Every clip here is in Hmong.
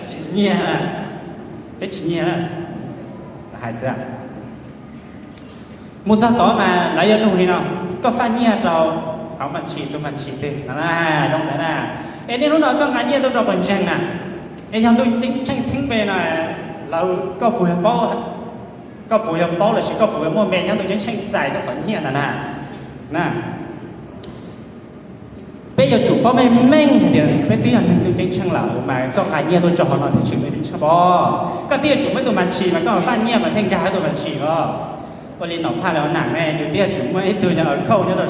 Tsis nyiag, peb tsis nyiag hais xwb. Mus txog tod mas lawv yuav nug li no, koj faj nyiaj rau hauv mas tshis, tus mas tshis twg no na, zoo ntawd na. Es niaj hnub no koj nqa nyiaj tuaj rau pawg ntseeg na, es yog ntuj ceeb tsheej txheeb pe no, lawv, koj puas yog paub, koj puas yog paub lossis koj puas yog muaj npe nyob ntuj ceeb tsheej txais koj qhov nyiaj ntawd na? Na, peb yuav tsum paub meej meej hais tias peb twb yog neeg ntuj ceeb tsheej lawm mas koj nqa nyiaj tuaj tso hauv no thiaj tshwm ntuj ceeb tsheej pob. Koj twb yuav tsum muaj ib tug mas tshis mas koj faj nyiaj mas thiaj nkag hauv tus mas tshis os. Ua li nom phaj los nam ne, yus twb yuav tsum muaj ib tug nyob khauj nyob rau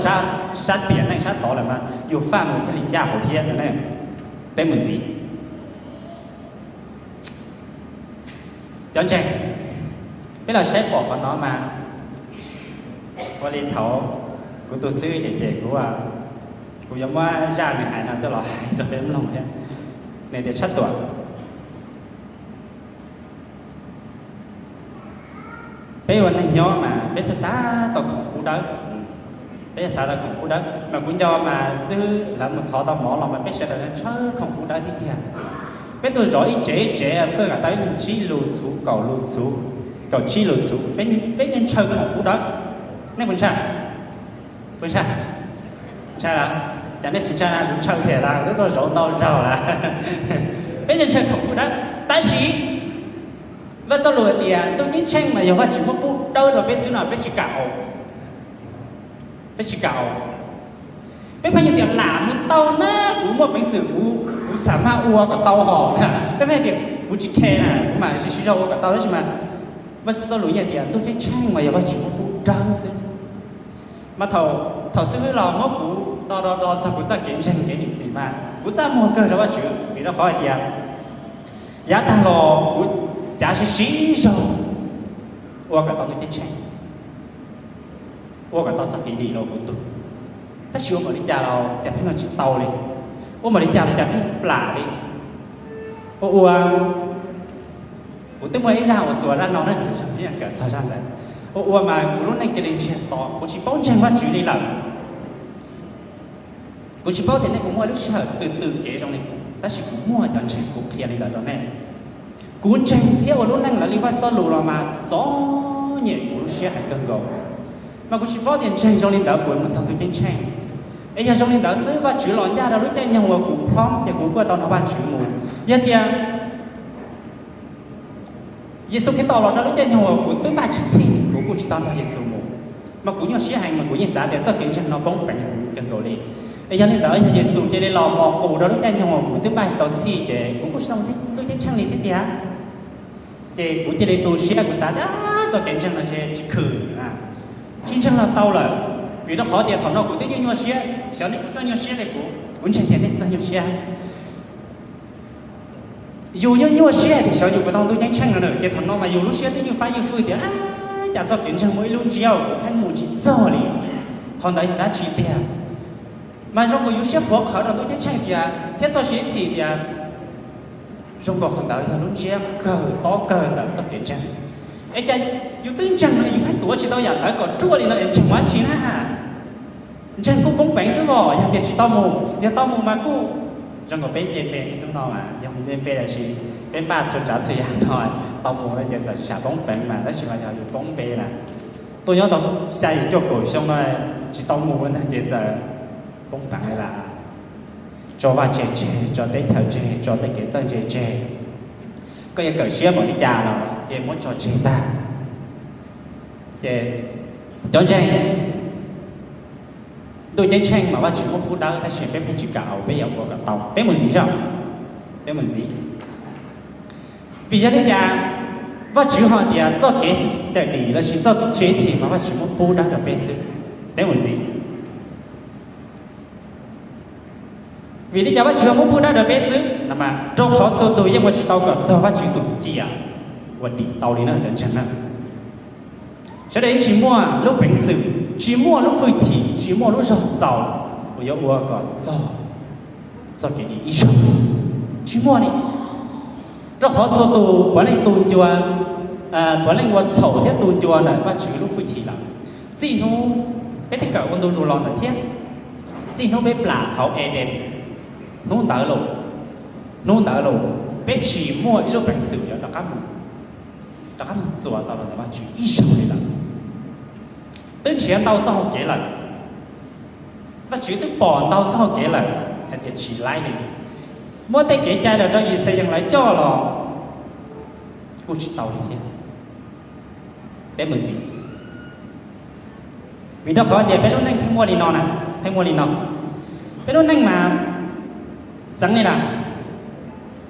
sab tiam neej sab tod lawm mas yus faj mus thiaj li ncaj hauv thiab no ne. Peb mus ntxiv. Cov ntseeg, peb los saib pom qhov no mas, ua li thaum kuv tu xwb ces, ces kuv, kuv yuav muab zaj nws hais no coj los hais rau peb mloog thiab. Nws tias tsab tuam, peb ua neeg nyob mas peb xav xav tau khoom pub dawb, peb xav tau khoom pub dawb mas kuv nco mas xwb lawv mus thov tau mov los mas peb sawv daws ntshaw khoom pub dawb thiab tiag. Peb tuaj zov ib tsev ib tsev, pheej kom tau ib leeg tsib lus txhuv, kaum lus txhuv, kaum tsib lus txhuv, peb yeej ntshaw khoom pub dawb. Nej puas ntshaw? Puas ntshaw? Ntshaw lawm? Cas nej tsis ntshaw na? Kuv ntshaw thiab lawm, twb tuaj zov ntau zaus lawm. Peb yeej ntshaw khoom pub dawb, tab sis Vaj Txoj Lus hais tias ntuj ceeb tsheej mas yog Vajtswv muab pub dawb rau peb xwb no peb tsis kam ua. Peb tsis kam ua. Peb pheej hais tias lam mus tau na, kuv muaj peev xwm kuv, kuv xav mas ua kom tau hos na. Peb pheej hais tias kuv tsis khe na, kuv mam li siv zog ua kom tau, tab sis mas Vaj Txoj Lus yeej tias ntuj ceeb tsheej mas yog Vajtswv muab pub dawb xwb. Mas thaum, thaum xib hwb los muab kuv do do do txog kuv txoj kev ntseeg kev niam txiv mas kuv txaj muag kawg rau Vajtswv vim rau qhov hais tias yav tag los kuv cav siv siv zog ua kom tau ntuj ceeb tsheej, ua kom tau txoj kev dim los kuv tug. Tab sis ua npaum li cas los cas pheej no tsis tau li, ua npaum li cas los cas pheej plam li. Ua ua kuv twb muaj ib zaj uas txuas zaj no na, kawm txog zaj ntawd. Ua ua mas kuv lub neej cia li ntsiag to, kuv tsis paub ntseeg Vajtswv li lawm. Kuv tsis paub tias nej puas muaj lub sij hawm twm twm kev zoo li kuv, tab sis kuv muaj cov ntseeg kuv qhia li ntawd rau nej. Kuv ntseeg thiab ua lub neej lawv li Vaj Txoj Lus los mas txom nyem kuv lub siab heev kawg nkaus. Mas kuv tsis paub tias ntseeg zoo li ntawd puas mus txog ntuj ceeb tsheej. Es yog zoo li ntawd xwb Vajtswv los ncaj rau lub caij nyoog uas kuv plhob ces kuv kuj tau nrog Vajtswv mus. Yog tias Yexus Khetos los rau lub caij nyoog uas kuv twb npaj tsis txhij kuv kuj tsis tau nrog Yexus mus. Mas kuv nyuaj siab heev mas kuv yeej xav tias txoj kev ntseeg no poob peev kawg nkaus li. Es yog li ntawd yog Yexus cia li los mos qus rau lub caij nyoog uas kuv twb npaj tsis tau txhij ces kuv kuj tsis tau ntuj ceeb tsheej li thiab tiag. Ces kuv cia li tu siab, kuv xav tias txoj kev ntseeg no tsis khwm, tsis ntseeg los tau lawm. Vim rau qhov tias thaum no kuv twb nyuaj nyuaj siab, xyov nej puas txawj nyuaj siab li kuv, kuv ntseeg tias nej txawj nyuaj siab. Yus nyuaj nyuaj siab tias xyov yus puas tau ntuj ceeb tsheej no na, ces thaum no mas yus lub siab twb ywj fab ywj fwj tias cas txoj kev ntseeg muaj ib lub ntsiab kuv pheej mus tsis txog li. Qhov ntawd yog dab tsi tiag? Mas zoo nkaus yus siab phuav qhawv rau ntuj ceeb tsheej tias thiab txoj siab ib txhis tias zoo nkaus qhov ntawd yog lub ntsiab kawg tob kawg ntawm txoj kev ntseeg. Es cas yus twb ntseeg no yus pheej tuav tsis tau yam ntawd kom ruaj li no es ntseeg ua dab tsi na? Ntseeg kuj poob peev xwb os, yog tias tsis tau mus, yog tau mus mas kuj zoo nkaus peb nce npe niaj hnub no mas yog nce npe los sis peb npaj txhua tsav txhua yam no tau mus no ces txawm tsis poob peev mas tab sis mas yog yus poob npe na, tuaj nyob tau xya yim cuaj kaum xyoo no tsis tau mus ntag ces txawm poob peev li lawm. Tso vaj tse tseg, tso teb chaws tseg, tso tej kev txawj ntse tseg. Koj yuav kawm siab npaum li cas los ces muab tso tseg tag. Ces cov ntseeg, ntuj ceeb tsheej mas Vajtswv muab pub dawb tab sis peb pheej tsis kam ua, peb yuav ua kom tau. Peb mus ntxiv saib, peb mus ntxiv. Vim yog li cas Vajtswv ho tias txoj kev cawm dim lossis txoj siab ib txhis mas Vajtswv muab pub dawb rau peb xwb? Peb mus ntxiv. Vim li cas Vajtswv muab pub dawb rau peb xwb no? Rau qhov txhua tus yeej ua tsis tau kom txog Vajtswv tus ciam uas dim tau li na cov ntseeg na. Sawv daws yeej tsis muaj lub peev xwm, tsis muaj lub hwj chim, tsis muaj lub zog txaus uas yuav ua kom txog txoj kev dim ib zaug. Tsis muaj li. Rau qhov txhua tus puav leej tu ncua, puav leej ua txhaum thiab tu ncua ntawm Vajtswv lub hwj chim lawm. Txij hnub peb twb kawm ua ntu zus los ntawd thiab, txij hnub peb plam hauv Eden, hnub ntawd los, hnub ntawd los Peb tsis muaj ib lub peev xwm yuav rov qab mus, rov qab mus txuas tau los ntawm Vajtswv ib zaug li lawm. Twb nrhiav ntau txoj hau kev lawm, Vajtswv twb pom ntau txoj hau kev lawm hais tias tsis laib li. Muab tej kev cai los rau Yixalayees lawv coj los kuj tsis tau li thiab. Peb mus ntxiv, vim rau qhov tias peb lub neej pheej muaj li no na, pheej muaj li no. Peb lub neej mas txeev li na,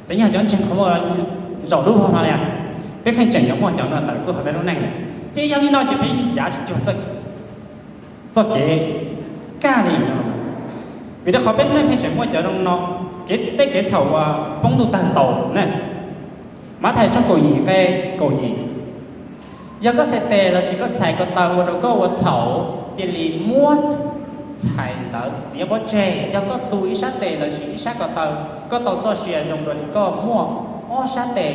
txeev yog cov ntseeg qhov muag zaum lub vog no li, peb pheej tseem yuav muaj cov no tawm tuaj hauv peb lub neej na. Ces yog li no ces peb cav tsis cuag txoj kev kaj li no. Vim rau qhov peb lub neej pheej tseem muaj cov zoo no, kev, tej kev txhaum uas poob ntuj tawg tau na. Mathais tshooj kaum yim nqe kaum yim, yog koj txhais tes lossis koj txhais ko taw ua rau koj ua txhaum, cia li muab txhais ntawd txiav pov tseg. Yog koj tu ib sab tes lossis ib sab ko taw, koj tau txoj sia zoo dua li koj muaj ob sab tes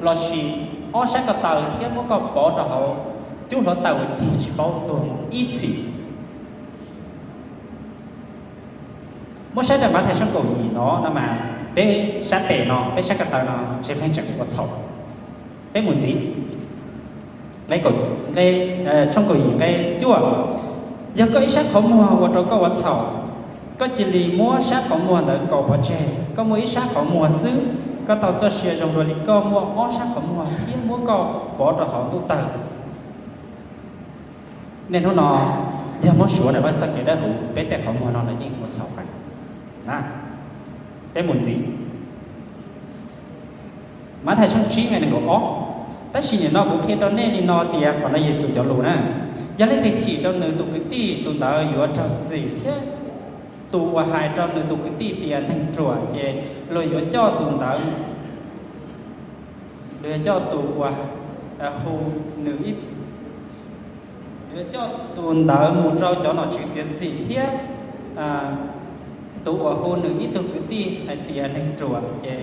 lossis ob sab ko taw thiab muab koj pov rau hauv cub hluav taws uas cig tsis paub tuag mus ib txhis. Muab saib rau Mathais tshooj kaum yim no no mas peb sab tes no, peb sab ko taw no ntshe pheej tseem ua txhaum. Peb mus ntxiv, nqe, tshooj kaum yim nqe cuaj, yog koj ib sab qhov muag ua rau koj ua txhaum, koj cia li muab sab qhov muag ntawd kaus pov tseg. Koj muaj ib sab qhov muag xwb, koj tau txoj sia zoo dua li koj muaj ob sab qhov muag thiab muab koj pov rau hauv ntuj tawg. Niaj hnub no, yog muab suav ntawm Vajtswv txoj kev dawb huv, peb tej qhov muag no lawv yeej ua txhaum heev na. Peb mus ntxiv, Mathais tshooj tsib nqe nees nkaum ob, tab sis nim no kuv qhia rau nej li no tias, qhov no Yexus cov lus na, yog leej twg chim rau nws tus kwv tij, tus ntawd yuav raug txim thiab. Tus uas hais rau nws tus kwv tij tias neeg ruam, ces luag yuav coj tus ntawd, luag yuav coj tus uas hu nws ib, yuav coj tus ntawd mus rau cov nom tswv txiav txim thiab. Tus uas hu nws ib tug kwv tij hais tias neeg ruam, ces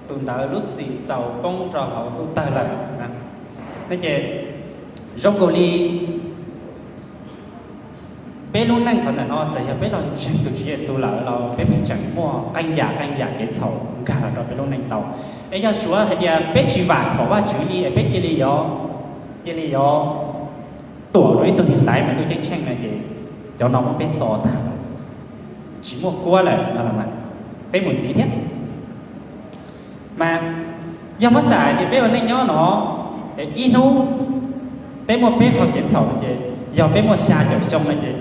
tus ntawd lub txim txaus poob rau hauv ntuj tawg lawm. No ces zoo nkaus li peb lub neej qhov ntawm no txawm yog peb los ntseeg tus Tswv Yexus lawm los peb pheej tseem muaj qee yam qee yam kev txhaum nkag los rau peb lub neej tau. Es yog suav hais tias peb tsis vam khom Vajtswv li es peb cia li yuav, cia li yuav tuam rau ib tug niag ntaiv mas ntuj ceeb tsheej no ces cov no muab peb txo tag, tsis muaj kuab lawm no. Peb mus ntxiv thiab. Mas yog muab xav hais tias peb ua neej nyob no, ib hnub peb muaj peb qhov kev txhaum no ces, yog peb muaj xya caum xyoo no ces,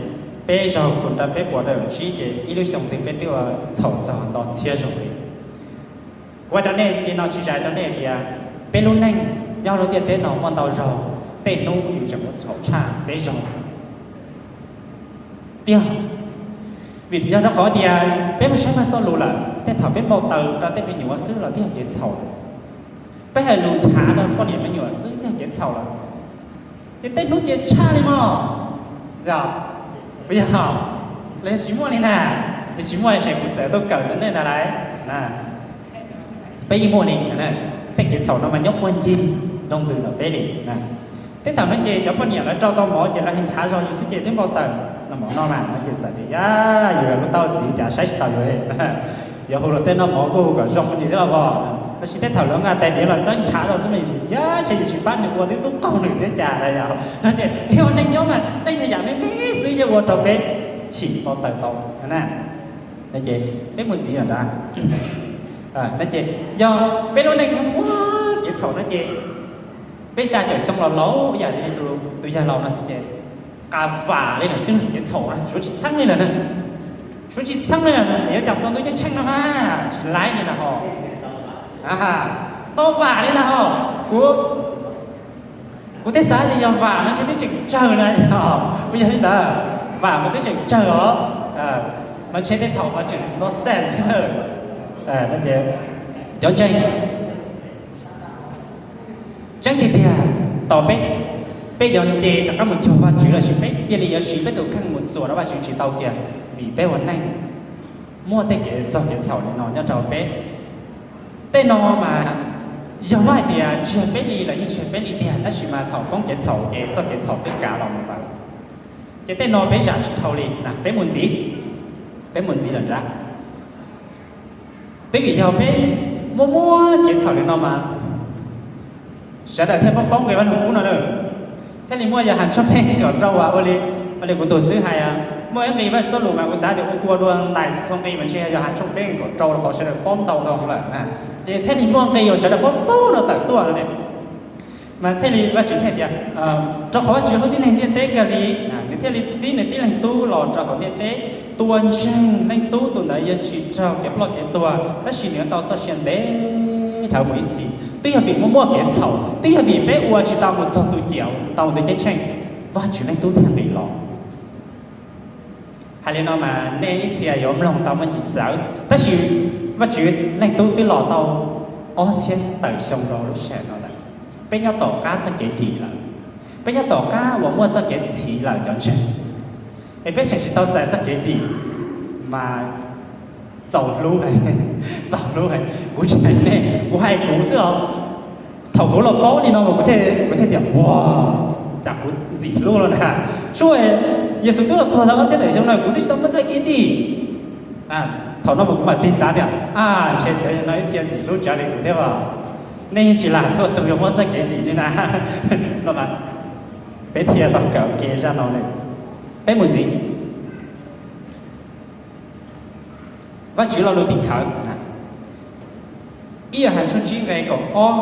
peb zaug kuv nrog peb puas dawm tsib ces ib lub xyoo twg peb twb ua txhaum txog nto txhiab zaug li. Kuv hais rau nej li no tsis zais rau nej tias peb lub neej nyob lub ntiaj teb no muaj ntau zaug, tej hnub yus tseem ua txhaum tshaj peb zaug tiag. Vim yog rau qhov tias peb muaj saib Vajtswv txoj lus lawm, tej thaum peb npau taws rau tej me nyuam xwb los twb yog kev txhaum. Peb hais lus nchav rau poj niam me nyuam xwb twb yog kev txhaum lawm. Ces tej hnub ces tshaj li mog, puas yog? Los yog tsis muaj li na? Yog tsis muaj ces kuv txawm tuaj kawm rau nej ntag lauj. Peb yeej muaj li, tej kev txhaum no mas nyob puag ncig nroo ntws ntawm peb li. Tej thaum no ces cov poj niam lawv rau tau mov ces lawv nchav zog yus xwb ces twb npau taws no, mov no mas no ces txawm tias yog yus lub taub txiv cas saib tsis taus yus li. Yuav hu los tej noj mov kuj hu kom zoo li thiab los os. Tab sis tej thaum lawv nqa tais diav los txawb nchav zog xwb mas yus tias yog ntshe yus tsis pab nws ua twb tub qaug nws thiab cas na yog. No ces peb ua neej nyob mas tej yam me me xwb yeej ua rau peb chim npau taws tau na. No ces peb mus ntxiv lawm ntag. No ces yog peb lub neej muaj kev txhaum no ces peb xya caum xyoo los laus yam li tus yawg laus no xwb ces qas vam li lawm xwb, kev txhaum na suav tsis txheeb li lawm na. Suav tsis txheeb li lawm, yuav cas tau ntuj ceeb tsheej no mas tsis laib li na ho. Tau vam li na ho. Kuv, kuv thiaj xav tias yog vam no ntshe twb tseem tsawg na yog, kuj yog li ntawd, vam mas twb tseem tsawg os. Mas ntshe tej thaum mas tseem nto xees thiab. Cov ntseeg, tseeb tiag tiag, tos peb, peb yuav nce rov qab mus cuag Vajtswv lossis peb cia li yuav siv peb tus kheej mus txuas rau Vajtswv tsis tau kiag, vim peb ua neej muaj tej kev txog kev txhaum li no nyob rau peb. Tej no mas yog muab hais tias tseg peb li los yeej tseg peb li tiag, tab sis mas thaum poob kev txhaum ces txoj kev txhaum twb kav los mus lawm. Ces tej no peb zam tsis dhau li na, peb mus ntxiv, peb mus ntxiv lawm nrad. Twb vim yog peb Muaj muaj kev txhaum li no mas sawv daws thiaj poob poob nqi Vaj Lug Kub no na. Thiaj li muaj Yauhas tshooj peb nqe kaum rau uas ua li, ua li kuv tus xib hwb hais, muaj ib nqi Vajtswv txoj lus mas kuv xav tias ua kua dua ntais txhua nqi mas ntshe Yauhas tshooj peb nqe kaum rau los qhov sawv daws poob ntau dhau lawm na. Ces thiaj li muaj nqi uas sawv daws poob poob no tawm tuaj no ne. Mas thiaj li Vajtswv thiaj tias, rau qhov Vajtswv hlub tib neeg ntiaj teb kawg li, nws thiaj li txib nws tib leeg tub los rau hauv ntiaj teb. Tus uas ntseeg Leej Tub tus ntawd yuav tsis raug kev ploj kev tuag, tab sis nws yuav tau txoj sia ntev dhawv mus ib txhis. Twb yog vim muaj muaj kev txhaum, twb yog vim peb ua tsis tau mus txog tus ciam tau tus ceeb tsheej, Vajtswv Leej Tub thiaj nqis los. Hais li no mas nej ib txhia yuav mloog tau muaj tsis txawv, tab sis Vajtswv Leej Tub twb los tau ob txhiab tawm xyoo rau lub sij hawm no lawm. Peb nyob tom qab txoj kev dim lawm, peb nyob tom qab uas muaj txoj kev txhiv lawm cov ntseeg, es peb tseem tsis tau txais txoj kev dim mas txaus hlub, txaus hlub. Kuv tsis hais nej, kuv hais kuv xwb os. Thaum kuv los paub li no mas kuv thiaj tias, ua, cas kuv ntxim hlub no na. Tsuas Yexus twb los tuag tau ob txhiab tawm xyoo no kuv twb tsis tau muaj txoj kev dim. Thaum no mas kuv mam tig xav tias, a, ntshe cov no ib txhia ntxim hlub tsav li kuv thiab as. Nej yeej tsis lam txhua tus yuav muaj txoj kev dim li na. No mas peb thiaj tau kawm ke zaj no ne. Peb mus ntxiv. Vajtswv lo lus tim khawv. Ib Yauhas tshooj tsib nqe kaum ob,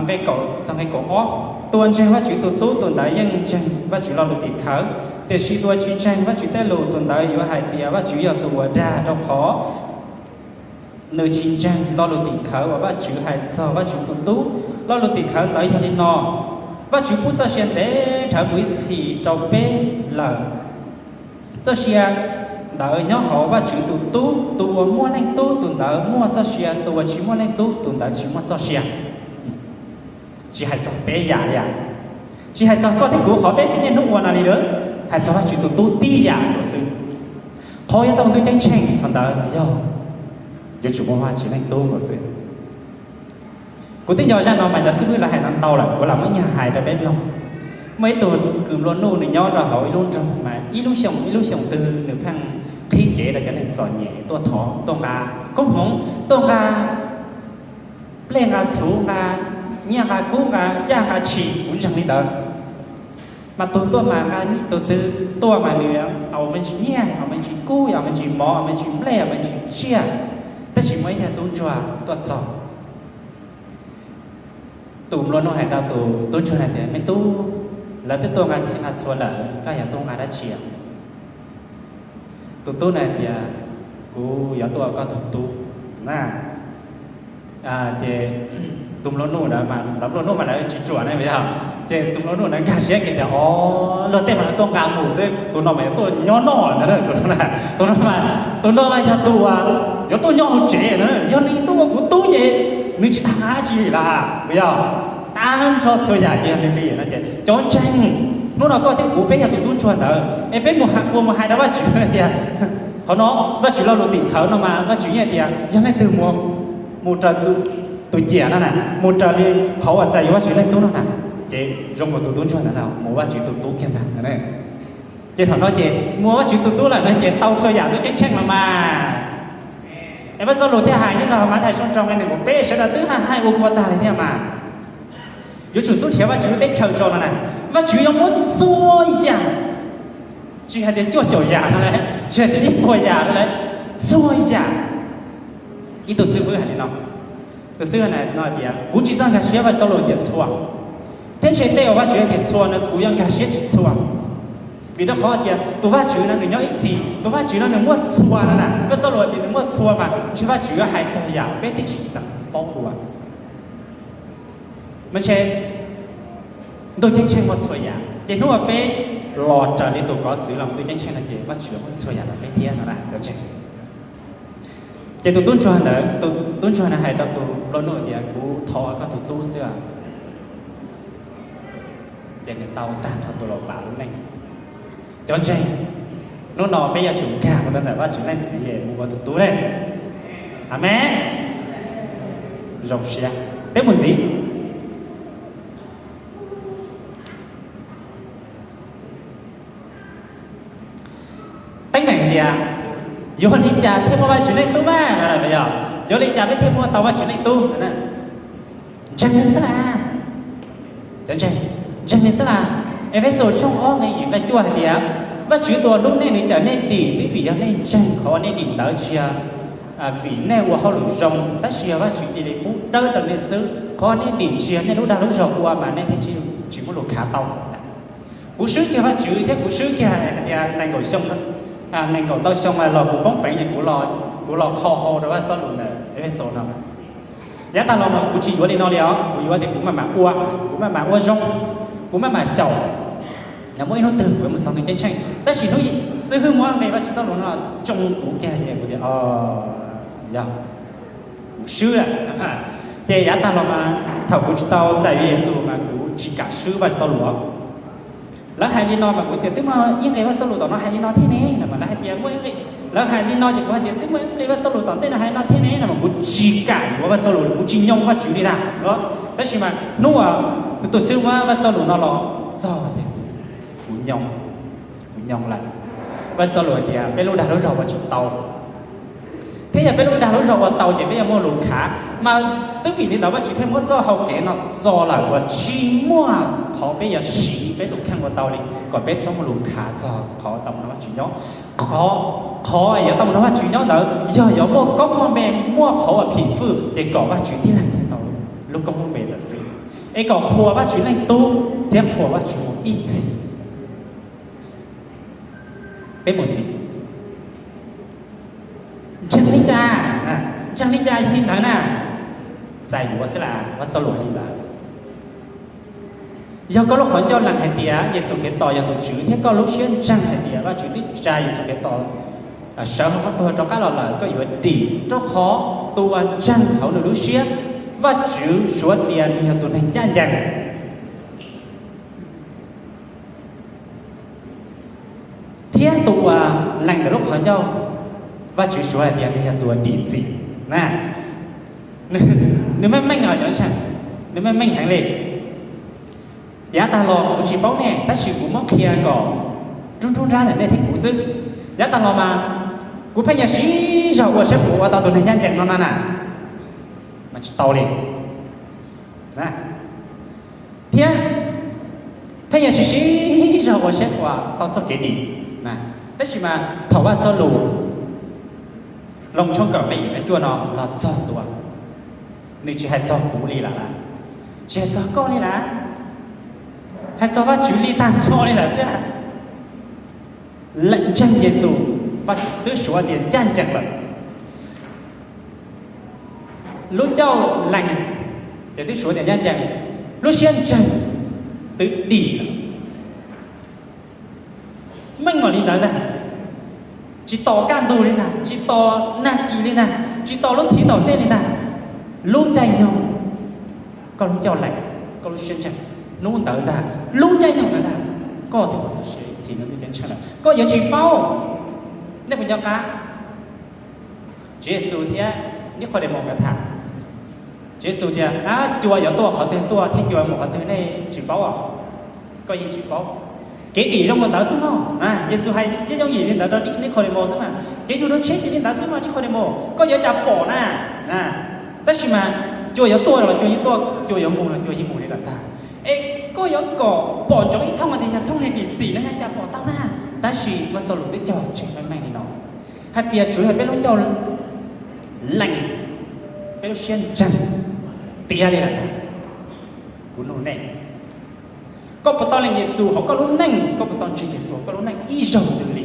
nqe kaum txog nqe kaum ob, tus uas ntseeg Vajtswv tus Tub tus ntawd yeej ntseeg Vajtswv lo lus tim khawv, tiam sis tus uas tsis ntseeg Vajtswv tej lus tus ntawd yuav hais tias Vajtswv yog tus uas dag, rau qhov nws tsis ntseeg lo lus tim khawv uas Vajtswv hais txog Vajtswv tus Tub. Lo lus tim khawv ntawd yog li no: Vajtswv pub txoj sia ntev dhawv mus ib txhis rau peb lawm. Txoj sia ntawd nyob hauv Vajtswv tus Tub. Tus uas muaj Leej Tub tus ntawd muaj txoj sia, tus uas tsis muaj Leej Tub tus ntawd tsis muaj txoj sia. Tsis hais txog peb yam li, tsis hais txog koj thiab kuv qhov peb niaj hnub ua no li lawm, hais txog Vajtswv tus Tub tib yam nkaus xwb. Qhov yuav tau tus ceeb tsheej qhov ntawd yog yuav tsum muaj Vajtswv Leej Tub nkaus xwb. Kuv twb nco zaj no mas cov xib hwb lawv hais no ntau lawm, kuv lam muab nyag hais rau peb mloog. Muaj ib tug kws nplua nuj, nws nyob rau hauv ib lub nroog mas ib lub xyoos ib lub xyoos twg nws pheej qhib kev rau cov neeg txom nyem tuaj thov, tuaj nqa koob hmoov, tuaj nqa nplej nqa txhuv, nqa nyiaj nqa kub, nqa yaj nqa tshis, kuv ntseeg li ntawd. Mas tus tuaj mas nqa, tus twg tuaj mas nws haus me ntsis nyiaj, haus me ntsis kub, haus me ntsis mov, haus me ntsis nplej, haus me ntsis tsiaj. Tab sis muaj ib yam tub ntsuag tuaj txog. Tus nplua nuj hais rau tus tub ntsuag hais tias, me tub, lawv twb tuaj nqa txhij nqa txhua lawm, koj yuav tuaj nqa dab tsi? Tus tub na hais tias, kuv yuav tuaj ua koj tus tub na. Ces tus nplua nuj ntawd, lawv nplua nuj mas lawv tsis ruam ne, yog. Ces tus nplua nuj ntawd nkag siab kiag tias, o, luag tej mas lawv tuaj nqa mus xwb, tus no mas yuav tuaj nyob noj ntag, tus no, tus no, tus no mas yog tus yuav tuaj nyob hauv tsev na, yog nws tuaj ua kuv tub ces nws tsis tas nqa dab tsi li lawm, puas yog? Tag nrho txhua yam ces yog nws li no ces cov ntseeg, hnub no koj thiab kuv peb yog tus tub ntsuag ntawd es peb mus ua mus hais rau Vajtswv tias, qhov no Vajtswv lo lus tim khawv no mas Vajtswv yeej tias yog leej twg mus raws tus ciam no na, mus raws li qhov uas txais yuav Vajtswv Leej Tub no na, ces zoo nkaus tus tub ntsuag ntawd mus Vajtswv tus tub kiag ntag. Ces thaum no ces mus Vajtswv tus tub lawm no ces tau txhua yam tus ceeb tsheej los mas. Es Vajtswv txoj lus thiaj hais nyob rau hauv Mathais tshooj rau nqe nees nkaum peb, sawv daws twb haj hais ua kua tag li thiab mas. Yuav tsum xub nrhiav Vajtswv lub teb chaws tso no na. Vajtswv yuav muab txhua yam, tsis hais tias cuaj caum yam no, tsis hais tias ib puas yam no, txhua yam. Ib tug xib fwb hais li no, tus xib fwb no tias, kuv tsis txawj nkag siab Vajtswv txoj lus tias txhua, thiab ntshe tej uas Vajtswv tias txhua no kuv yuav nkag siab tsis txhua. Vim rau qhov tias tus Vajtswv no nws nyob ib txhis, tus Vajtswv no nws muaj txhua no na. Vajtswv txoj lus tias nws muaj txhua mas ntshe Vajtswv yuav hais txog yam peb twb tsis txawj paub dua. Mas ntshe ntuj ceeb tsheej muaj txhua yam, ces hnub uas peb los raws li tus kov txwv los ntuj ceeb tsheej no ces Vajtswv muaj txhua yam rau peb thiab no na. Ces tus tub ntsuag ntawd, tus tub ntsuag no hais rau tus nplua nuj tias, kuv thov koj tus tub xwb. Ces nws tau tag nrho tus laus pam lub neej. Cov ntseeg, hnub no peb yuav tsum nkag mus rau ntawm Vajtswv leej txiv es mus ua tus tub ne. Amees. Zoo siab. Peb mus ntxiv. Teeb meem tias, yuav ua li cas thiaj muaj Vajtswv leej tub mas no yog? Yuav li cas peb thiaj muaj tau Vajtswv Leej Tub? Ntseeg nws xwb las. Ntseeg nws xwb las. Efexus tshooj ob nqe yim nqe cuaj hais tias, Vajtswv tus uas hlub nej, nws cawm nej dim twb vim yog nej ntseeg qhov uas nej dim ntawd, tsis yog vim nej ua hauj lwm zoo, tab sis yog Vajtswv cia li pub dawb rau nej xwb. Qhov nej dim tsis yog nej lub dag lub zog ua mas nej thiaj tsis muaj lus khav tau. Kuv swb kiag Vajtswv thiab kuv swb kiag hais tias nees nkaum xyoo, nees nkaum ntau xyoo los kuv poob peev es kuv los kho hau rau Vaj Xauj Lus ntawm Efexus no. Yav tag los mas kuv tsis yuav li no li os, kuv yuav tias kuv maj mam ua, kuv maj mam ua zoo, kuv maj mam xyaum. Yog muaj ib hnub twg kuv yuav mus txog tus ceeb tsheej, tab sis hnub xib hwb muab nqe Vaj Xauj Lus no tsoo kuv kiag es kuv tias, o, yog kuv swb lawm. Ces yav tag los mas thaum kuv tsis tau txais Yexus lus mas kuv tsis kam swb Vaj Xauj Lus. Lawv hais li no mas kuv tias, twb muaj ib nqe Vaj Xauj Lus tom no hais li no thiab ne, no mas lawv hais tias muaj ib nqe, lawv hais li no ces kuv hais tias, twb muaj ib nqe Vaj Xauj Lus tom ntej no hais li no thiab ne, no mas kuv tsis kam yuav Vaj Xauj Lus, kuv tsis nyoo Vajtswv li ntag. Tab sis mas hnub uas tus xib hwb muab Vaj Xauj Lus no los txog tias kuv nyoo, kuv nyoo lawm. Vaj Xauj Lus hais tias peb lub dag lub zog ua tsis tau, thiab yog peb lub dag lub zog ua tau ces peb yuav muaj lus khav. Mas twb vim li ntawd Vajtswv thiaj muab txoj hau kev no txo lawm uas tsis muaj qhov peb yuav siv peb tus kheej ua tau li, kom peb txhob muaj lus khav txog qhov tau mus nrog Vajtswv nyob. Qhov, qhov yuav tau mus nrog Vajtswv nyob ntawd yog yuav muaj koob muaj npe, muaj qhov uas phim fwj, ces kom Vajtswv tib leeg thiaj tau lub koob lub npe ntawd xwb, es kom qhuas Vajtswv Leej Tub thiab qhuas Vajtswv mus ib txhis. Peb mus ntxiv. Ntseeg li cas? Ntseeg li cas yog li ntawd na? Txais yuav xwb las, Vaj Xauj Lus hais li ntawd. Yog koj lub qhov ncauj lees hais tias Yexus Khetos yog tus Tswv thiab koj lub siab ntseeg hais tias Vajtswv twb tsa Yexus Khetos sawv hauv qhov tuag rov qab los lawm, koj yuav dim, rau qhov tus uas ntseeg hauv nws lub siab, Vajtswv suav tias nws yog tus neeg ncaj ncees. Thiab tus uas lees ntawm lub qhov ncauj, Vajtswv suav hais tias nws yog tus uas dim txim na. Nws meej meej os, nws meej meej heev li. Yav tag los kuv tsis paub nej, tab sis kuv muab qhia kom nruab nruab nrab ntawm nej thiab kuv xwb. Yav tag los mas kuv pheej yuav siv zog ua saib puas ua tau tus neeg ncaj ncees no na, mas tsis tau li. Thiab pheej yuav siv siv zog ua saib puas tau txoj kev dim. Tab sis mas thaum Vaj Xauj Lus Loos tshooj kaum nqe yim nqe cuaj no los txog ntua, nws tsis hais txog kuv li lawm, tsis hais txog koj li lawm, hais txog Vajtswv li tag nrho li lawm xwb. Lees ntseeg Yexus, Vajtswv twb suav tias ncaj ncees lawm. Lub ncauj lees ces twb suav tias ncaj ncees, lub siab ntseeg twb dim lawm. Meej mam li ntawd ntag, tsis tos kaj ntug li ntag, tsis tos nag kis li ntag, tsis tos lub thib tom ntej li ntag. Lub caij nyoog, koj lub ncauj lees, koj lub siab ntseeg, hnub ntawd ntag, lub caij nyoog ntawd ntag, koj thiaj mus txog txhim nws lub ceeb tsheej lawm. Koj yuav tsis paub. Nej puas nco qab Tswv Yexus thiab Nikhaudemos nkawd tham? Tswv Yexus tias, cua yuav tuaj qhov twg tuaj thiab cua mus qhov twg nej tsis paub os? Koj yeej tsis paub. Kev dim zoo mus ntawd xwb mog. Yexus hais yooj yim li ntawd rau Nikhaudemos xwb mas, kev yug dua tsheb ces li ntawd xwb mog Nikhaudemos, koj yuav cas pom na? Tab sis mas cua yuav tuaj los cua yeej tuaj, cua yuav mus los cua yeej mus li lawm ntag. Es koj yuav kom pom ntsoov ib thooj tias yog thooj niag dim txim no yog cas pom tau na? Tab sis Vaj Xauj Lus twb cog tseg meej meej li no hais tias tsuav yog peb lub ncauj lees, peb lub siab ntseeg tiav li lawm ntag. Kuv nug nej, koj puas tau lees Yexus hauv koj lub neej? Koj puas tau ntseeg Yexus hauv koj lub neej ib zaug twg li?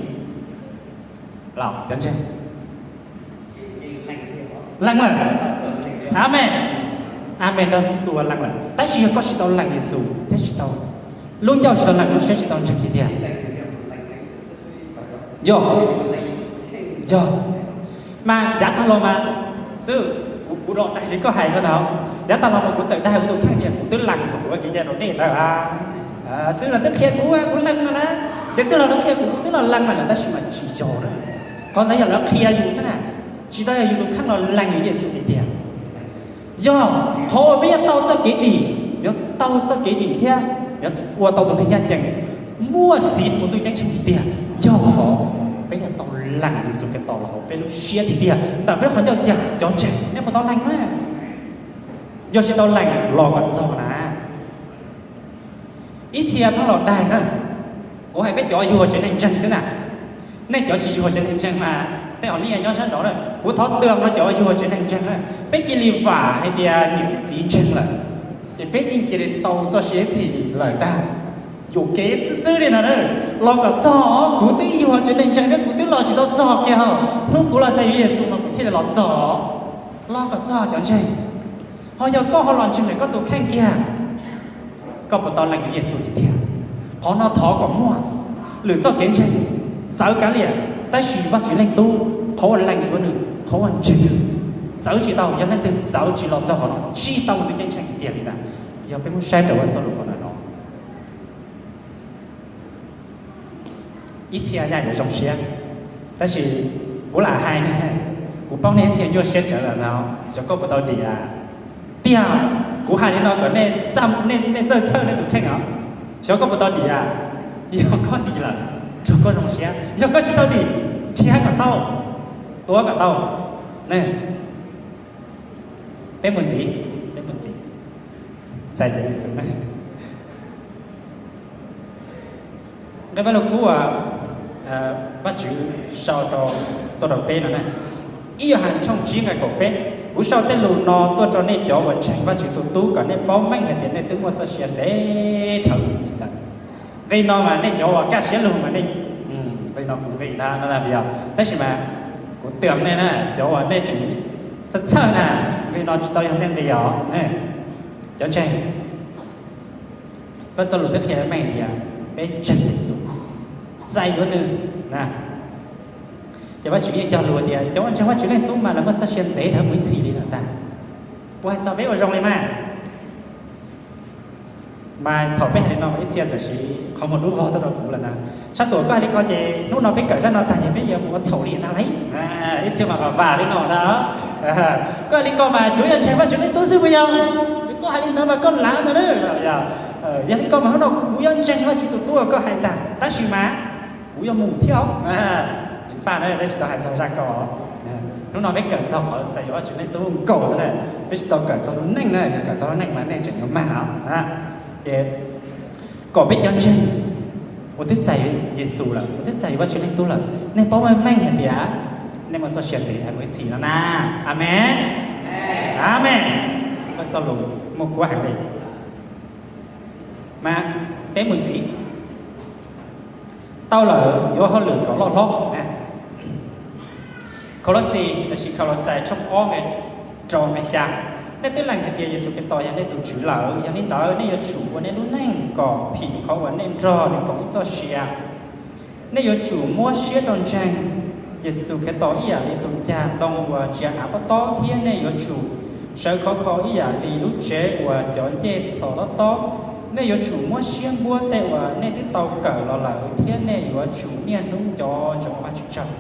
Los cov ntseeg lees lawm. Amees. Amees rau tus uas lees lawm. Tab sis yog koj tsis tau lees Yexus thiab tsis tau, lub ncauj tsis tau lees, lub siab tsis tau ntseeg tiag tiag. Yog, yog. Mas yav tag los mas, xwb, kuv, kuv los dag li koj hais ko ntag. Yav tag los mas kuv txawm dag kuv tus kheej tias kuv twb lees thaum kuv ua kev cai rau nej ntawd. Xwb los twb qhia kuv, kuv lees no na. Ces twb los twb qhia kuv, kuv twb los lees mas lawm, tab sis mas tsis yog na. Qhov ntawd yog lawv qhia yus xwb na, tsis tau yog yus tus kheej los lees yus Yexus tiag tiag. Yog qhov uas peb yuav tau txoj kev dim, yuav tau txoj kev dim thiab yuav ua tau tus neeg ncaj ncees, muaj xiv mus ntuj ceeb tsheej tiag tiag, yog qhov peb yuav tau lees Yexus Khetos los hauv peb lub siab tiag tiag ntawm peb qhov ncauj tiag cov ntseeg, nej puas tau lees na? Yog tsis tau lees los kom txog na. Ib txhia pheej los daig na, kuv hais peb cov yuag tsev neeg ntseeg xwb na. Nej cov tsis yuag tsev neeg ntseeg mas tej zaum nej nyob sab nraud na, kuv thov tw no cov yuag tsev neeg ntseeg na, peb cia li vam hais tias niam thiab txiv ntseeg lawm, ces peb yeej cia li tau txoj sia txhim lawm ntag. Yuam kev xwb xwb li ntag na. Los kom txog, kuv twb yuag tsev neeg ntseeg thiab kuv twb los tsis tau txog kiag, hnub kuv los txais Yexus mas kuv thiaj li los txog. Los kom txog cov ntseeg. Ho yog koj ho los ntseeg ntawm koj tus kheej kiag, koj puas tau lees Yexus tiag tiag? Qhov no thov kom muaj. Lwm txoj kev ntseeg txawv kav liam, tab sis Vajtswv Leej Tub, qhov uas lees yuav nws, qhov uas ntseeg nws, txawv tsis tau. Yog leej twg txawv tsis los txog qhov no tsis tau tus ceeb tsheej tiag tiag li ntag. Yog peb muab saib rau vaj xaus lus qhov no no, ib txhia nyaj yuav zoo siab, tab sis kuv lam hais ne, kuv paub nej ib txhia nyuaj siab tsawv lawm no, xyov koj puas tau dim. Tiag, kuv hais li no kom nej txawj txhawj nej tus kheej os. Xyov koj puas tau dim. Yog koj dim lawm, nrog koj zoo siab. Yog koj tsis tau dim, nrhiav kom tau, tuav kom tau. Peb mus ntxiv, peb mus ntxiv. Txais Yexus na. Nqe Vaj Lug Kub uas Vajtswv sau tuaj rau peb no na, ib Yauhas tshooj tsib nqe kaum peb, kuv sau tej lus no tuaj rau nej cov uas ntseeg Vajtswv tus Tub kom nej paub meej hais tias nej twb muaj txoj sia ntev dhawv mus txhij lawm. Nqe no mas nej cov uas kaj siab lug mas nej, nqe no kuv nqis ntag no yog, tab sis mas kuv twm nej na, cov uas nej tseem txhawj txhawj na, nqe no tsis tau yog nej nqis os. Cov ntseeg, Vaj Txoj Lus twb qhia meej tias peb ntseeg Yexus, txais yuav nws na, ces Vajtswv yeej cog lus tias cov uas ntseeg Vajtswv Leej Tub mas lawv muaj txoj sia ntev dhawv mus ib txhis li lawm ntag. Puas hais txog peb ua zoo li mas? Mas thaum peb hais li no mas ib txhia txawm siv qhov muag dub vog tuaj rau kuv lawm na. Sab tuam koj hais li ko ces hnub no peb kawm zaj no tag ces peb yuav mus ua txhaum li ntag lauj. Ib txhia mas vam vam li no ntag. Koj hais li ko mas tsuav yog ntseeg Vajtswv Leej Tub xwb puas yog? Ces koj hais li ntawd mas koj lav ntag na. Yog li ko mas hnub no kuv yuav ntseeg Vajtswv tus Tub uas koj hais ntag, tab sis mas kuv yuav mus thiab. Ceev faj na, peb tsis tau hais txog zaj ko. Hnub no peb kawm txog qhov txais yuav Vajtswv Leej Tub nkaus xwb na, peb tsis tau kawm txog lub neej na, yog kawm txog lub neej mas nej tseem yuav mag os. Ces kom peb cov ntseeg uas twb txais Yexus lawm, uas twb txais yuav Vajtswv Leej Tub lawm, nej paub meej meej hais tias nej muaj txoj sia ntev dhawv mus ib txhis no na. Amees. Amees. Vaj Txoj Lus muaj kuab heev li. Mas peb mus ntxiv. Tau lawm, yuav hauj lwm kom loj hlob. Kolauxis, lossis Kolauxais tshooj ob nqe rau nqe xya, nej twb lees hais tias Yexus Khetos yog nej tus Tswv lawm, yog li ntawd nej yuav tsum ua nej lub neej kom phim qhov uas nej nrog nws koom ib txoj sia. Nej yuav tsum muab siab rau ntseeg Yexus Khetos ib yam li tus ncag ntoo uas ntsia av tob tob, thiab nej yuav tsum sawv khov kho ib yam li lub tsev uas cov ncej txhos tob tob. Nej yuav tsum muab siab npuab tej uas nej twb tau kawm los lawm, thiab nej yuav tsum niaj hnub nco ntsoov Vajtswv tsaug.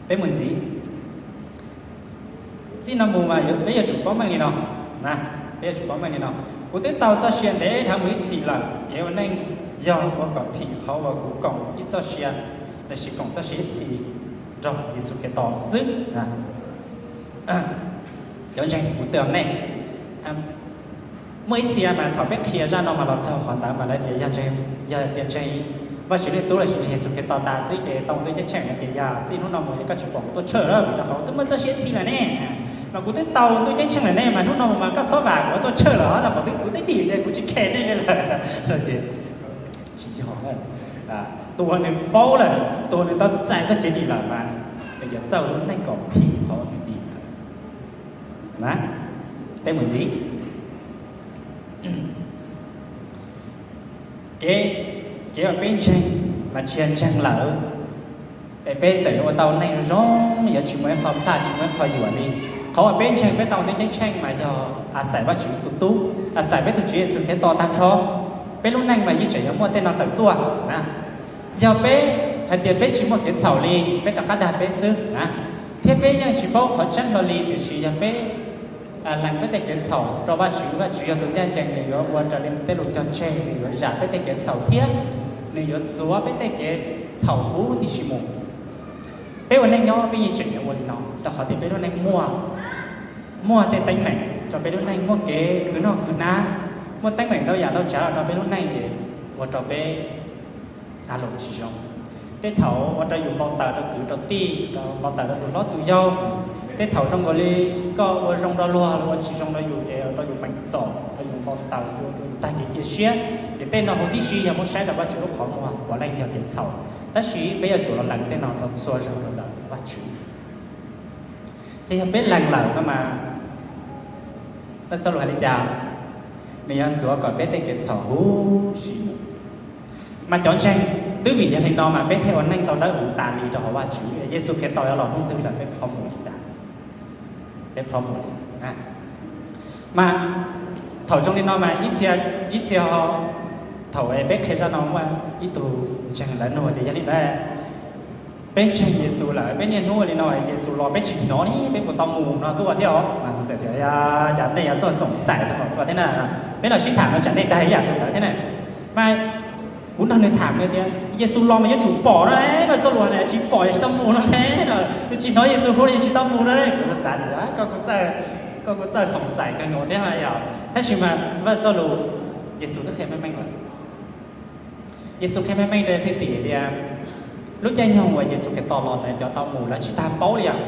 Peb mus ntxiv. Txij no mus mas peb yuav tsum paub meej li no, peb yuav tsum paub meej li no: Kuv twb tau txoj sia ntev dhawv mus ib txhis lawm. Kev ua neej yog ua kom phim qhov uas kuv koom ib txoj sia, lossis koom txoj sia ib txhis nrog Yexus Khetos xwb. Cov ntseeg, kuv twm nej, muaj ib txhia mas thaum peb qhia zaj no mas los txog qhov ntawd mas lawv tias yog tias ntseeg Vajtswv Leej Tub lossis ntseeg Yexus Khetos tas xwb ces tau ntuj ceeb tsheej no ces yog txij hnub no mus ces koj tsis pom kuv tuaj tshawj lawm, rau qhov kuv twb muaj txoj sia ib txhis lawm ne. Mas kuv twb tau ntuj ceeb tsheej lawm ne, mas hnub no mus mas koj txhob vam kuv tuaj tshawj lawm, rau qhov kuv twb dim ces kuv tsis khe nej li lawm. Ces tsis yog, tus uas nws paub lawm, tus uas nws tau txais txoj kev dim lawm mas nws yuav txawj ua lub neej kom phim qhov nws dim lawm. Peb mus ntxiv. Kev, kev uas peb ntseeg mas tsis yog ntseeg lawm es peb txawm yuav ua tau neej zoo, yuav tsis muaj ib qho npaj, tsis muaj ib qho yuam li. Qhov uas peb ntseeg peb tau ntuj ceeb tsheej mas yog a xais Vajtswv tus Tub, a xais peb tus Tswv Yexus Khetos tag nrho, peb lub neej mas yeej tseem yuav muaj tej no tawm tuaj. Yog peb hais tias peb tsis muaj kev txhaum li, peb rov qab dag peb xwb na, thiab peb yeej tsis paub qhov tseeb hlo li. Tiam sis yog peb lees peb tej kev txhaum rau Vajtswv, Vajtswv yog tus ncaj ncees, nws yuav ua raws li nws tej lus cog tseg, nws yuav zam peb tej kev txhaum thiab nws yuav txuav peb tej kev txhaum huv tib si mus. Peb ua neej nyob peb yeej tseem yuav ua li no, rau qhov tias peb lub neej muaj, muaj tej teeb meem rau peb lub neej, muaj kev khwv noj khwv hnab, muaj teeb meem ntau yam ntau tsav los rau peb lub neej ces ua rau peb a los tsis zoo. Tej thaum ua rau yus npau taws rau kwv rau tij, npau taws rau tus hlob tus yau. Tej thaum zoo nkaus li koj ua zoo rau luag los ua tsis zoo rau yus ces ua rau yus peem txom, rau yus npau taws, ua rau yus tag kev cia siab. Ces tej no huv tib si yog muab saib rau Vajtswv lub qhov muag puav leej yog kev txhaum. Tab sis peb yuav tsum los lees tej no rau txhua zaug rau ntawm Vajtswv. Ces yog peb lees lawm no mas, Vajtswv txoj lus hais li cas? Nws yuav txuav kom peb tej kev txhaum huv si mus. Mas cov ntseeg, twb vim yog li no mas peb thiaj ua neej tau dawb huv tas li rau hauv Vajtswv. Yexus Khetos yuav los hnub twg lawm peb plhov mus li ntag. Peb plhov mus li. Mas thaum zoo li no mas ib txhia, ib txhia, thaum peb qhia zaj no muaj ib tug ntseeg lawv nug tias yog li ntawd peb ntseeg Yexus lawm, peb niaj hnub li no Yexus los peb tsis hnov li, peb puas tau mus no tuaj thiab os? Mas kuv txawm tias, cas nej yuav txawj xoom xaim tag npaum ko thiab na. Peb los sib tham no tsam nej dag ib yam tus ntawd thiab na. Mas kuv nrog nws tham tias Yexus los mas yuav tsum pom no ne, mas txoj lus hais tsis pom yuav tsis tau mus no ne, nws tsis hnov Yexus hu yuav tsis tau mus no ne. Kuv xav xav tias koj kuj txawj xoom xaim kawg nkaus thiab yom. Tab sis mas Vaj Xauj Lus, Yexus twb qhia meej meej lawm. Yexus qhia meej meej rau thwj tim tias lub caij nyoog uas Yexus Khetos los ntawd cov tau mus lawv tsis tag paub li os.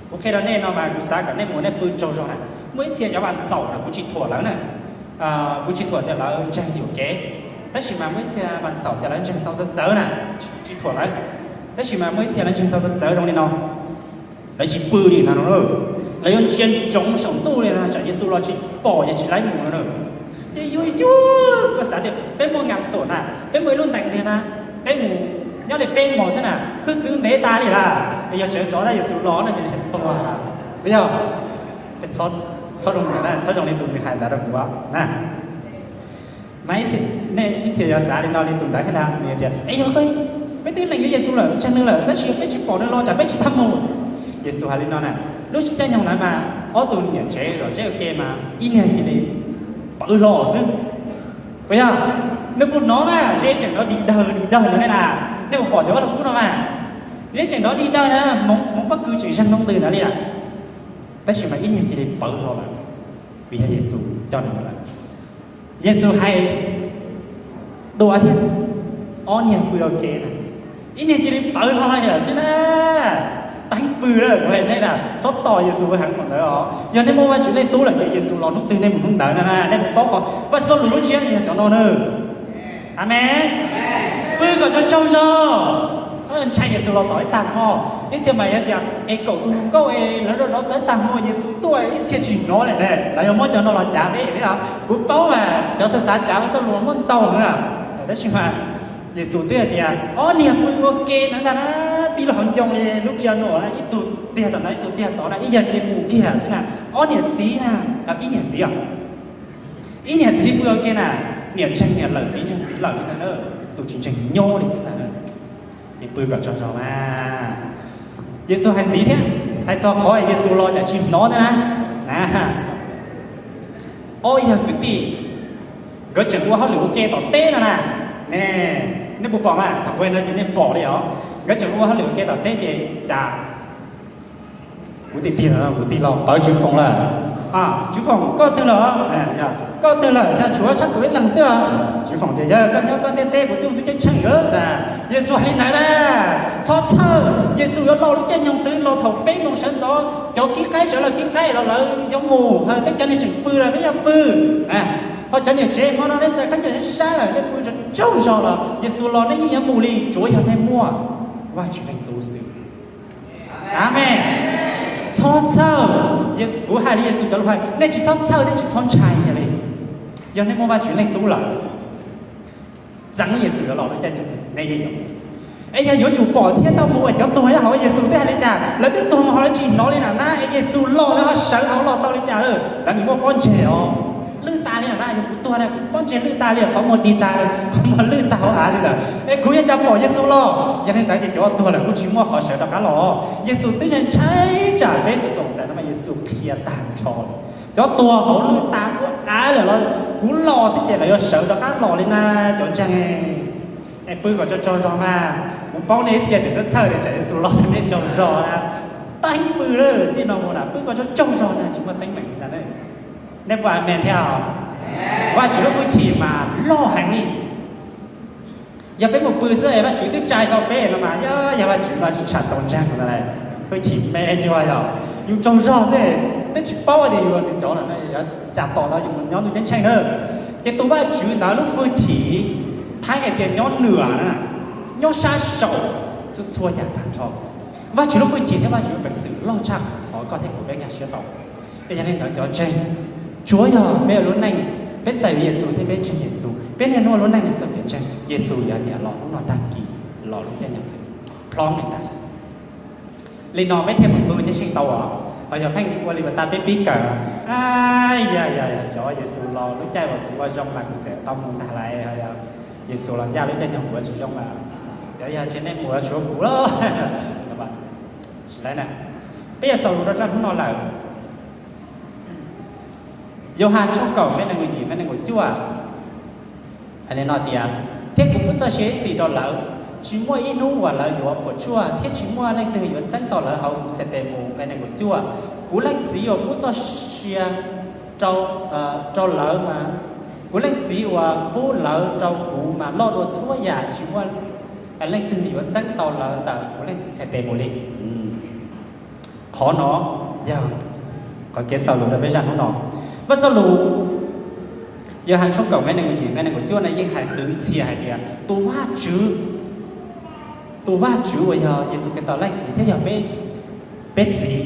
Kuv qhia rau nej no mas kuv xav kom nej mus nej pw tsaug zog na. Muaj ib txhia cov vas xaum na kuv tsis thuam lawv na, kuv tsis thuam tias lawv ntseeg yuam kev, tab sis mas muaj ib txhia vas xaum tias lawv ntseeg tau txawv txawv na, tsis thuam lawv, tab sis mas muaj ib txhia lawv ntseeg tau txawv txawv zoo li no, lawv tsis pw li no, lawv yuav ntsia ntsoov saum ntuj li no tsam Yexus los tsis pom ces tsis laib mus no. Ces yuag yuag koj xav tias peb muaj nkas xom na, peb muaj ib lub ntees tiag na, peb mus nyob li peb hmos xwb na hwj txwv ntev tas li lawm, yog tseem rov tab Yexus los no ces tuag. Puas yog? Txhob zoo, txhob zoo li tus nws hais ntawd rau kuv na. Mas ib txhia yog xav li no li tus ntawd thiab na, nws tias es yog peb twb lees yuav Yexus lawm, ntseeg nws lawm tab sis peb tsis pom nws los tsam peb tsis tau mus. Yexus hais li no na, lub caij nyoog ntawd mas ob tug niam tsev zom zeb ua ke mas ib niag cia li pawv hlo xwb. Puas yog? Nws puas hnov na, zeb tseem nrov dig dawg dig dawg ntawd ne na, nej puas pom cov vaj lug kub no mas, zeb tseem nrov dig dawg na, hmoov pob kws tseem zeeg nroo ntws ntawd li lawm, tab sis mas ib niag cia li pawv hlo lawm, vim yog Yexus coj nws lawm. Yexus hais dua thiab, ob niag pw ua ke na, ib niag cia li pawv hlo li lawm xwb na. Teeb pw lawm, kuv hais nej na, txhob tos Yexus heev ua ntawd os. Yog nej muaj Vajtswv Leej Tub lawm ces Yexus los hnub twg nej mus hnub ntawd na, nej puas paub qhov Vaj Xauj Lus lub ntsiab yog cov no na. Amees. Pw kom tsaug tsaug zog, txhob ntshai Yexus los tom ib tag hmo. Ib txhia mas yog tias es kaum tus hluas nkauj es lawv zov zov txog ib tag hmo Yexus tuaj ib txhia tsis hnov lawm ne, lawv yuav muab cov no los cav peb. Kuv paub mas cov xav xav cav Vaj Xauj Lus muaj ntau na, tab sis mas Yexus twb hais tias ob niag pw ua ke ntawd ntag na, tib lub hauv ncoo li lub piano na, ib tug tiag tom no ib tug tiag tod na, ib yam li mus kiag xwb na, ob niam txiv na, ib niam txiv os. Ib niam txiv pw ua ke na, niam ntseeg niam lawm txiv ntseeg txiv lawm li ntawd na, tus tsis ntseeg nyob li xwb ntag. Ces pw kom tsaug zog mas. Yexus hais ntxiv thiab, hais txog qhov Yexus los tsam tsis hnov thiab na. Ob yawg kwv tij, nkawd tseem ua hauj lwm ua ke tom teb no na. Ne, nej puas pom mas? Thaum kuv no ces nej pom li os. Nkawd tseem ua hauj lwm ua ke tom teb ces cas kuv tig tig los, kuv tig los pawv Tswv Foom lawm. Tswv Foom, koj twg lawm? Koj twg lawm? Cas tshuav tshab tus ib leeg xwb os? Tswv Foom tias, yog koj nyob koj ntiaj teb, kuv twb mus twb ceeb tsheej lawm na. Yexus hais li ntawd na, txhob txhawj, Yexus yuav los lub caij nyoog twg los thaum peb moos sawv ntxov, cov kib qaib sawv los kib qaib los lawv yuav mus, peb cov niag tseem pw los peb yuav pw. Ho cov niam tsev hmo no nej xav khaub ncaws sab lawm nej pw tsaug zog los Yexus los nej yeej yuav mus li, tsuav yog nej muaj Vajtswv Leej Tub xwb. Amees. Txhob txhawj. Kuv hais li Yexus cov lus hais, nej tsis txhob txhawj, nej tsis txhob ntshai kiag li. Yog nej muaj Vajtswv Leej Tub lawm, txeev Yexus yuav los lub caij nyoog nej yeej yuav mus. Es yog yuav tsum pom thiab tau mus es cov tuag nyob hauv Yexus twb hais li cas, lawv twb tuag mus ho lawv tsis hnov li na, es Yexus los lawv ho sawv hauv los tau li cas lawm, lawv nws muaj pob ntseg os. Lwj tas li na, yog kuv tuag na kuv pob ntseg lwj tas li, qhov muag dig tas, qhov muag lwj tas hauv av li lawm, es kuv yuav cas pom Yexus los? Yog li ntawd ces cov tuag lawm kuj tsis muaj qhov sawv rov qab los. Yexus twb ntshai tsam peb xav xoom xaim no mas Yexus qhia tag nrho li. Cov tuag hauv lwj tas ua av lawm los kuv los xwb ces lawv yuav sawv rov qab los li na, cov ntseeg. Pw kom tsaug tsaug zog mas, kuv paub nej ib txhia tseem txhawj tias tsam Yexus los nej tsaug zog na. Teeb pw lawm txij no mus na, pw kom tsaug tsaug zog na, tsis muaj teeb meem li ntag. Nej puas amen thiab? Vajtswv lub hwj chim mas loj heev li. Yog peb mus pw xwb es Vajtswv twb tsa tau peb no mas, yog Vajtswv no tsis tshua txaus ntseeg no las. Hwj chim me cuag yog yus tsaug zog xwb, twb tsis paub tias yus cov no yuav cas tos tau yus mus nyob ntuj ceeb tsheej na. Ces tus Vajtswv ntawd lub hwj chim, Thaib hais tias nyob nws na, nyob sab saum txhua txhua yam tag nrho. Vajtswv lub hwj chim thiab Vajtswv peev xwm loj tshaj qhov koj thiab kuv peb nkag siab tau. Es yog li ntawd cov ntseeg, tsuav yog peb ua lub neej, peb txais Yexus thiab peb ntseeg Yexus, peb niaj hnub ua lub neej txoj kev ntseeg, Yexus yuav tias los hnub no tag kis, los lub caij nyoog twg, plhob li ntawd. Li no peb thiaj mus ntuj ceeb tsheej tau os. Ho yog pheej ua li uas tas peb pib kawm, a, yog, yog xyov Yexus los lub caij uas kuv ua zoo mas kuv txawm tau mus ntag lauj, ho yog Yexus los ncaj lub caij nyoog kuv ua tsis zoo mas, cov yog tsev neeg mus yuav tshuav kuv lawm. Tsis lauj na, peb yuav xaus lus rau zaj hnub no lawm. Yauhas tshooj kaum nqe nees nkaum yim, nqe nees nkaum cuaj, hais li no tias, thiab kuv pub txoj sia ib txhis rau lawv, tsis muaj ib hnub uas lawv yuav puas tsuaj, thiab tsis muaj leej twg yuav txeeb tau lawv hauv kuv txhais tes mus. Nqe nees nkaum cuaj, kuv Leej Txiv uas pub txoj sia rau, rau lawv mas, kuv Leej Txiv uas pub lawv rau kuv mas loj dua txhua yam, tsis muaj leej twg yuav txeeb tau lawv ntawm kuv Leej Txiv txhais tes mus li. Qhov no yog qhov kev xaus lus rau peb zaj hnub no. Vaj txoj lus Yauhas tshooj kaum nqe nees nkaum yim, nqe nees nkaum cuaj no yeej hais twv ntxhias hais tias tus Vajtswv, tus Vajtswv uas yog Yexus Khetos Leej Txiv thiab yog peb, peb txiv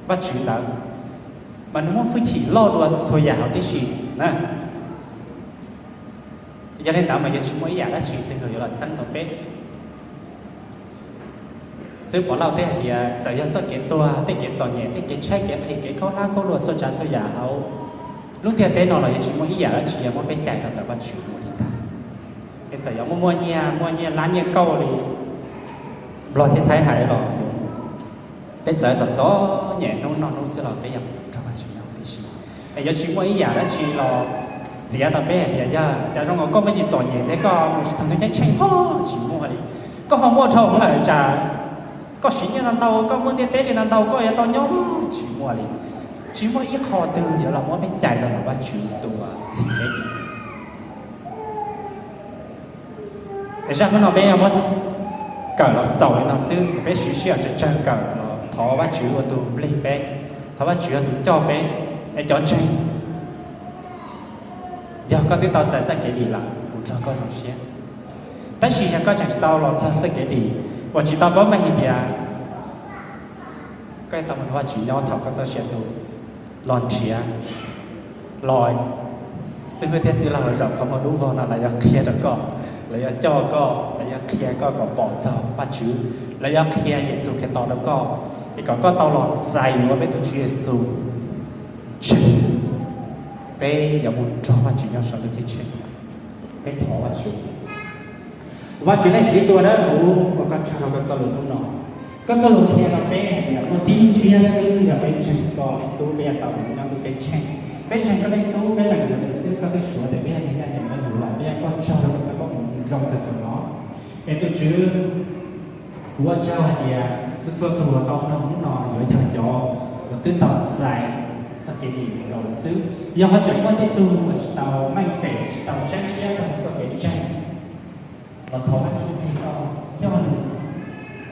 Vajtswv ntawd, mas nws muaj hwj chim loj dua txhua yam huv tib si na. Yog li ntawd mas yuav tsis muaj ib yam dab tsi twg los yuav los txeeb tau peb. Xib hwb Pov Lauj teb hais tias txawm yog txoj kev tuag, tej kev txom nyem, tej kev tshaib kev nqhis, kev khaub hlab khaub hlua, txhua tsav txhua yam hauv lub ntiaj teb no los yuav tsis muaj ib yam dab tsi yuav muab peb cais rau ntawm Vajtswv mus li ntag. Es txawm yuav muaj muaj nyiaj, muaj nyiaj lab nyiaj kauj li Nplog thiab Thaib hais los, peb txawm txom txom nyem hnub noj hnub xwb los peb yuav mus nrog Vajtswv nyob tib si. Es yuav tsis muaj ib yam dab tsi los txiav tau peb hais tias yog cas zoo nkaus koj muaj tsis txom nyem thiab koj mus tsis txog ntuj ceeb tsheej, tsis muaj li. Koj ho muaj dhau heev lawm tsam koj siv nyiaj ntau ntau, koj muaj ntiaj teb li ntau ntau koj yuav tau nyob, tsis muaj li. Tsis muaj ib qho twg yuav los muab peb cais rau ntawm Vajtswv tus txhiv peb. Zaj hnub no peb yuav muab kawm los xaus li no xwb, peb siv sij hawm tsawg tsawg kawm los thov Vajtswv ua tus nplig peb, thov Vajtswv ua tus coj peb. Es cov ntseeg, yog koj twb tau txais txoj kev dim lawm, kuv nrog koj zoo siab. Tab sis yog koj tseem tsis tau los txog txoj kev dim, uas tsis tau paub meej hais tias koj yuav tau mus nrog Vajtswv nyob thaum koj txoj sia tu, los nrhiav, los, xib hwb thiab txwj laug los zaum qhov muag dub vog no lawv yuav qhia rau koj, lawv yuav coj koj, lawv yuav qhia koj kom pom txog Vajtswv, lawv yuav qhia Yexus Khetos rau koj, es kom koj tau los txais yuav peb tus Tswv Yexus tsev. Peb yuav mus nrog Vajtswv nyob saum ntuj ceeb tsheej. Peb thov Vajtswv. Vajtswv Leej Txiv tua dawb huv, ua koj tsaug rau koj txoj lus hnub no. Koj txoj lus qhia rau peb hais tias muaj tib ntsiab xwb yog peb ntseeg koj Leej Tub peb yuav tau mus nyob ntuj ceeb tsheej. Peb ntseeg koj Leej Tub peb lees yuav nws xwb, koj twb suav tias peb yog neeg ncaj ncees dawb huv lawm, peb yog koj tsaug rau koj txoj koob hmoov zoo kawg nkaus no. Es tus Tswv, kuv ua tsaug hais tias txhua txhua tus uas tau mloog hnub no yuav yog cov uas twb tau txais txoj kev dim nkaus lawm xwb. Yog ho tseem muaj tej tug uas tsis tau meej pem, tsis tau tseeb siab txog txoj kev ntseeg, los thov Vajtswv tig koj coj nws